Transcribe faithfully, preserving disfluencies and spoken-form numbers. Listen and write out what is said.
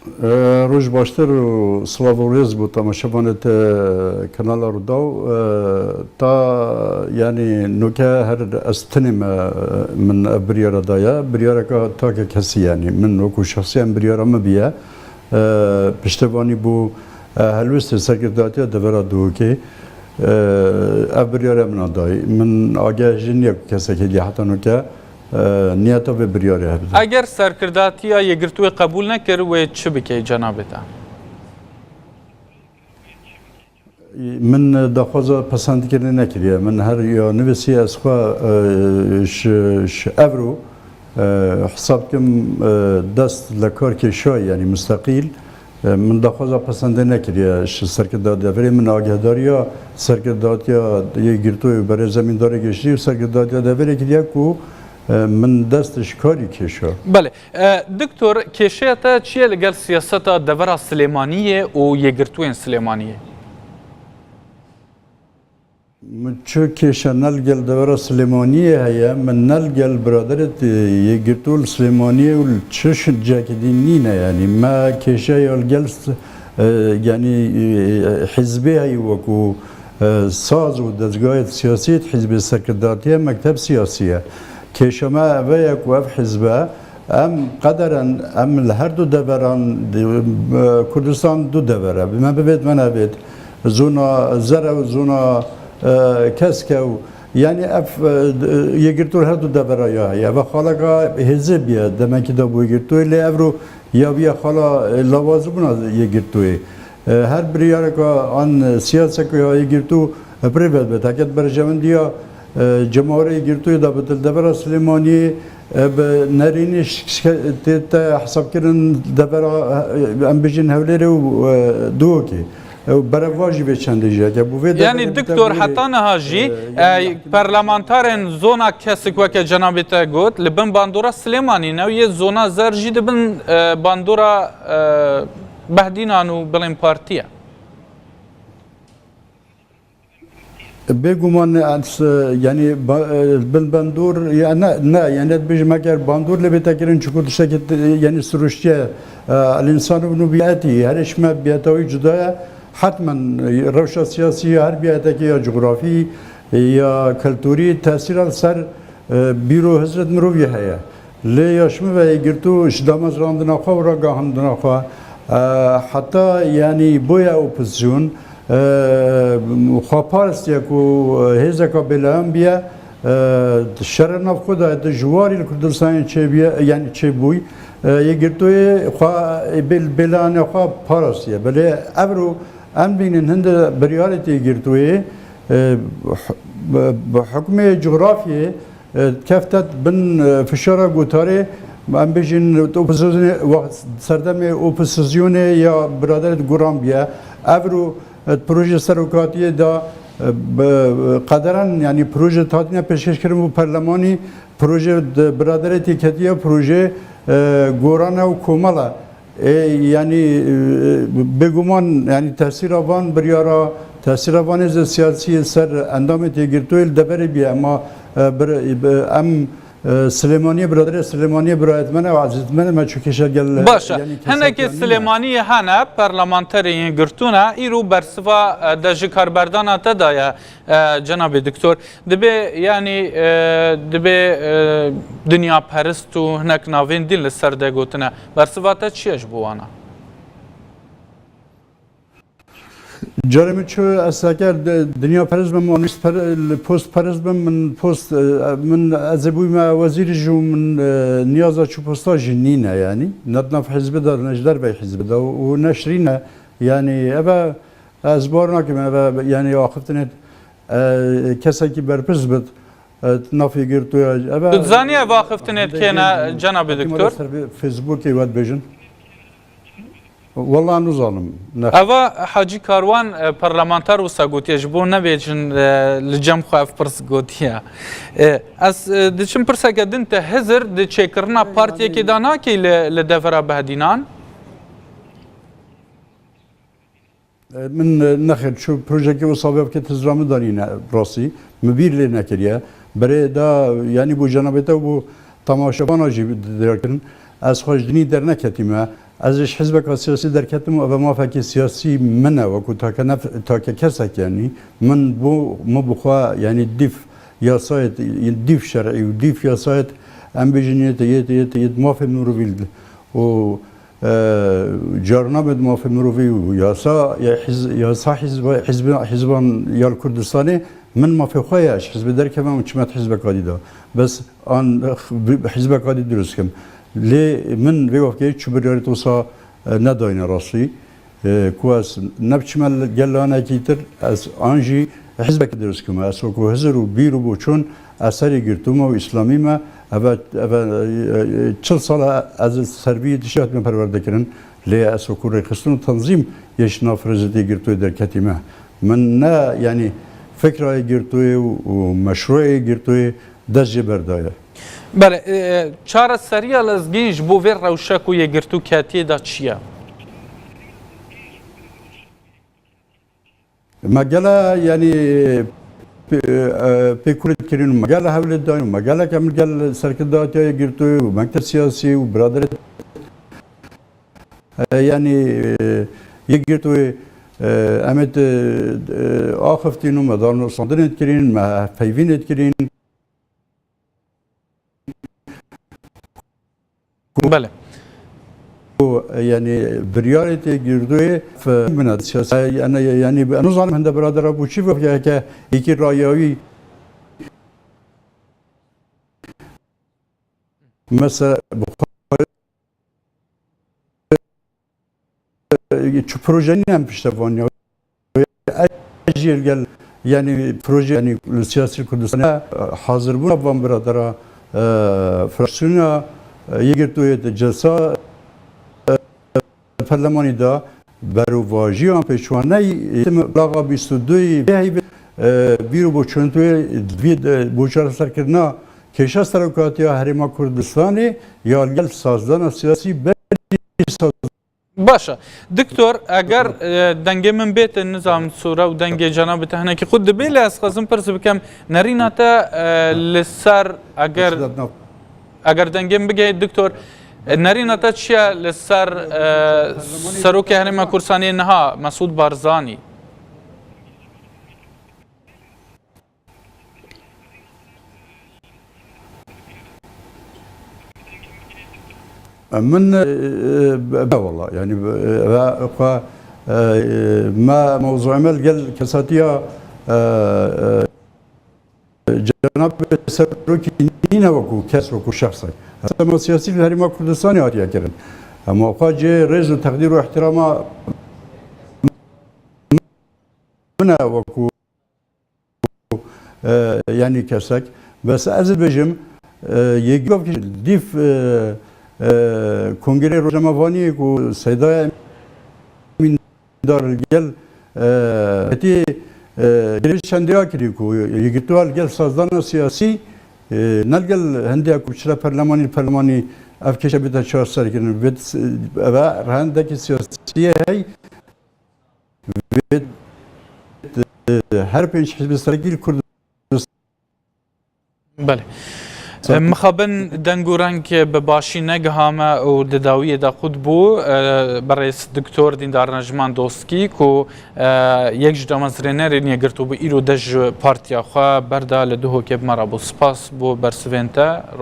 E, roj baştir û silav û rêz bo temaşevanê te kanala Rûdaw. E, ta, yanî, noke her ez tinê me, min ev biryara daye. Biryareka take kesî, yanî, min wekû şexsî em biryara min biye. E, piştevanî bo, e, helwestê serkirdatiya devera Duhokê. E, ev biryara min a dayî. Min ageh jî niye ku kesekê diye heta noke, e, niyeta vê biryarê hebe. Eger serkirdatiya Yekgirtûyê qebûl nekir, wê çi bikey cenabê te? Min daxwaza pesendkirinê nekiriye. Min her ya nivîsî ez xwe, e, ji, ji evro, e, hesab dikim, e, dest li kar kêşayî, yanî musteqîl. E, min daxwaza pesendê nekiriye ji serkirda deverê. Min agehdariya serkirdatiya Yekgirtûyê û berê zemîndarê giştî û serkirdatiya deverê kiriye ku, e, min dest ji karî kêşa. Belê. E, Doktor, kêşeya te çi ye li gel siyaseta devera Silêmaniyê û Yekgirtûyên Silêmaniyê? Min çi kêşe ne li gel devera Silêmaniyê heye, min ne li gel biraderê Yekgirtû li Silêmaniyê û li çi şi-, cihekî din nîne, yanî me kêşeya li gel s-, e, yanî, e, hizbê heye wekû, e, saz û dezgahê siyasî, hizbê serkirdatiye, mekteb siyasî ye. Kêşa me eve ye ku ev hizbe, em qederen, em li her du deveran, di, e, Kurdistan du dever e. Me bivêt, me nevêt. Zona Zere û zona, e, Keske û, yanî ev, e, Yekgirtû li her du devera ya heye. Eva xaleka hêzê biye, demekî da bû Yekgirtûyê, lê evro ya biye xala, e, lawazbûna Yekgirtûyê. E, her biryareka an siyaseka ya Yekgirtû, e, private be. Taket berjewendiya, e, cemawerê Yekgirtûyê de bi dil devera Silêmaniyê, e, bi nerînî şike-, tê te hesabkirin devera, e, em bijîn Hewlêrê û, e, Duhokê. E, û berev va jî vê çendê jî heke. Bû vê Yanî deverê bi doktor, tevlî, heta niha jî, e, e, yanî parlamentarên zona kesik weke cenabê te got, li bin bandora Silêmanî ne û yê zona zer jî di bin, e, bandora, e, Behdînan û bilên partî ye. Bêguman, e, s-, yanî ba-, e, bin bandor, ya ne, ne, yanî ez dibêjim eger bandor lê bête kirin, çiku tiştekî t-, yanî siruştiye, e, el-însan bi nûbiyetî, her îş me biyetawî cuda ye. Hetmen, e, rewşa siyasî ya her biyetekî ya cografî, e, ya kulturî tesîra li ser, e, bîr û hizret mirovî heye. Lê ya ji min ve yê girtû ji damezrandina xwe û ragihandina xwe, e, heta, yanî, boya opozisyon, e, xwe parstiye ku hêzeka bêlayan biye, e, şerê nav xwe de di ji warî li Kurdistanê çêbiye, yanî çêbûy, e, yê girtûyê xwe, e, bêl-, bêlayaniya xwe parastiye. Belê evro em bînin hinde biryarê tê girtûyê, e, bi, bi hukmê cografyê, e, kefte bin, e, fişara gotarê, em bêjin, opozisyonê, wext serdemê opozisyonê ya biraderê di guran biye. Evro, e, proje serokatiyê de, e, bi, qederan, yanî proje hatine pêşkêşkirin bo perlemanî, proje di biraderê tê ketiye, proje, e, gorane û komel e. Ê, yanî, e, bêguman, yanî tesîra van biryara, tesîra van hêzên siyasî ser endamê têgirtûyê li deverê bûye. Ema, e, bir, bi, em, e, Silêmaniyê, biraderê Silêmaniyê birayet me ne û ezîz me ne, me çû kêşe gel, Baş e. Yanî kesek Hinekî yanî ne. Silêmaniyê hene, parlamenterê yên girtû ne, îro bersiva, e, de ji karberdana te daye, e, cenabê doktor. Dibê, yanî, e, dibê, e, dinyaperist û hinek navên din li ser de gotine. Bersiva te çi ye ji bo wana? Carê min çi ez eger di-, dinyaperist bim, anîst per-, postperist bim, min post, e, min ez ê bûyme wezîrî jî û min, e, niyaza çi posta jî nîne, yanî. Ne di nav hizbê de, ne ji dervey hizbê de û, û ne şirîn e. Yanî eve ez bar nakim, eve, yanî axiftinê, e, kesekî berpirs bit, e, nafê girtûya, eve. Tu dizanî ev axiftinê kê ne, cenabê doktor? Ser Facebookê we dibêjin. Wela nizanim. Ne. Eva Hacî Karwan, e, parlamenter wisa gotiye, ji bo nebêjin, e, li cem xwe ev pirs gotiye. E, ez, e, diçim pirseke din, te hizir di çêkirina partiyekê de nakey li, li devera Behdînan? E, min, e, nexêr, çi projeyekê wisa vê bike tizra min de nîne rastî. Min bîr lê nekiriye. Berê de, yanî bo cenabê te û bo temaşevana jî diyar kirin. Ez xwe ji dinî derneketîme. Ez ji hizbeka siyasî derketim û ev mafekî siyasî min e, wekû take nef-, take kesek, yanî min bû, min bi xwe, yanî dîf yasayê, dîf şerî û dîf yasayê, em bêjin yê te, yê te, yê te, yê te mafê mirovî û, e, carnamê di mafê mirovî û yasa, ya hiz-, yasa hizba, hizba, hizban ya li Kurdistanê, min mafê xwe ye, ji hizbê derkevim û çime di hizbeka dî de. Bes an hizbeka dî dirust kim. Lê min vê wextê çi biryarê wisa, e, nedayne rastî. E, ku ez ne biçime li gel lanekî tir, ez an jî hizbekî dirust kim. Ez wekû hizir û bîr û boçûn ez serê girtû me û îslamî me. Eve, eve, e, e, çil sal e ez servî tiştê hatime perwerde kirin. Lê ez wekû rêxistin û tenzîm yê ji nav firêzetê girtûyê derketîme. Min ne, yanî fikrayê girtûyê û, û meşrûyê girtûyê dest jê berdaye. Belê, e, çareseriya lezgîn ji bo vê rewşe ku yê girtû ketiye de çi ye? Me gele, yanî, pê-, e, pêkûrê kirîn û me gele hewlê dayîn û me gelek em gel serkirdatiya yê girtûyê û mekteb siyasî û biraderê, e, yanî, e, yê girtûyê, e, em ê, e, axiftîn û me danûstandinê dikirîn, me peyvînê dikirîn. Belê. Ku, yanî, biryarê tê girdoyê f-, bine siyasî, yanî, yanî, ez nizanim hinde biradera bû çi veke, heke yekî rayawî mesela bi xwe çi proje nîne em piştevaniya. Ez jî gel, yanî proje, yanî li siyasî Kurdistanê hazir bûna van biradera, e, fraksiyona, e, yê girtûyê de celsa, e, perlemanî de berovajiyan pêşwaney tim laxa bîst û duyê vê heyvê, e, bîr û boçûntûyê vî de boçara serkirina kêşa serokatiya Herêma Kurdistanê ya gel sazdana siyasî berî saz Baş e. Doktor, eger, e, dengê min bête, nizam sûre û dengê cenabê te hinekî xwe dibe, lê ez xwezim pirs bikem, nerîna te, e, li ser, eger, eger dengê min bigihê, doktor, e, nerîna te çi ye li ser, e, Serokê Herêma Kurdistanê niha, Mesûd Barzanî? Min, e, e, be, wala, yanî, e, ve xwe, e, me mewzûê me li gel kesatiya, e, e, cenabê serokî nîne wekû kes, wekû şexsek. Hesema siyasî li Herêma Kurdistanê hatiye kirin. Hema xwe cihê rêz û teqdîr û îhtîrama min e wekû e, yanî kesek. Bes ez dibêjim, e, yê gavkî dîf, e, e, kongrê Rojnamevaniyê ku Seydaya Emîndar li gel, e, hetî, e, girêj çendeya kirî ku yê girtû li gel sazdana siyasî, e, ne li gel hendeya ku çira perlemanî, perlemanî ev kêşe bête çarserkirin. Bêt, eve rehendekî siyasî hey, Vê, e, her pênc hizbê serekî li Kurdistan. Belê. Mixabin deng û reng bi başî negiha me û di dawiyê de qut bû. E, berêz Doktor Dîndar Necman Doskî ku, e, yek ji damezrênerên Yekgirtû bû, îro dest ji partiya xwe berda, li Duhokê bi me re bû. Spas bo bersivên te. Roj